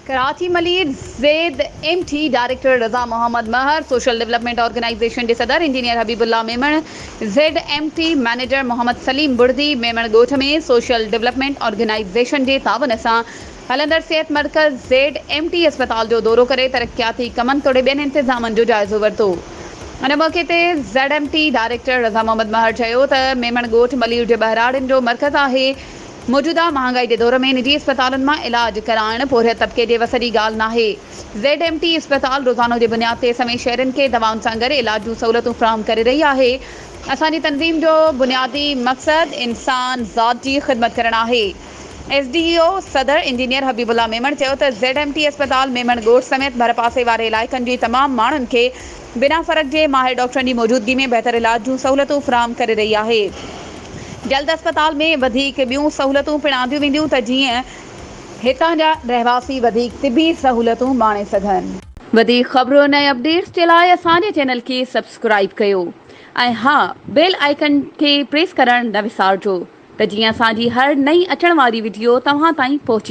Karachi Malir Z M T director Raza Muhammad Mehar, social development organisation جي صدر engineer Habibullah Memon, Z M T manager Muhammad Saleem Bardi Memon ڳوٺ ۾ social development organisation جي تعاون سان هلندڙ صحت مرڪز زيڊ ايم ٽي اسپتال جو دورو ڪري ترقياتي ڪمن توڙي ٻين انتظامن جو جائزو ورتو. ان موقعي تي Z M T director Raza Muhammad Mehar چيو ته ميمڻ ڳوٺ ملير جي ٻهراڙين جو مرڪز آهي، موجوده مهانگائي جي دور ۾ نجي اسپتالن مان علاج ڪرائڻ پورهيت طبقي جي وس جي ڳالهه ناهي. زيڊ ايم ٽي اسپتال روزانو جي بنياد تي سوين شهرين کي دوائن سان گڏ علاج جون سهولتون فراهم ڪري رهي آهي. اسان جي تنظيم جو بنيادي مقصد انسان ذات جي خدمت ڪرڻ آهي. ايس ڊي او صدر انجنيئر حبيب الله ميمڻ چيو ته زيڊ ايم ٽي اسپتال ميمڻ ڳوٺ سميت ڀرپاسي واري علائقن جي تمام ماڻهن کي بنا فرق جي ماهر ڊاڪٽرن جي موجودگي ۾ بهتر علاج جون سهولتون فراهم ڪري رهي آهي. جلد اسپتال ۾ وڌيڪ ٻيون سهولتون پڻ آنديون وينديون ته جيئن هتان جا رهواسي وڌيڪ طبي سهولتون ماڻي سگهن. وڌيڪ خبرن ۽ اپڊيٽس جي لاء اسان جي چينل کي سبسڪرائيب ڪيو ۽ ها بيل آئيڪن کي پريس ڪرڻ نه وسارجو ته جيئن اسان جي هر نئين اچڻ واري وڊيو توهان تائين پهچي.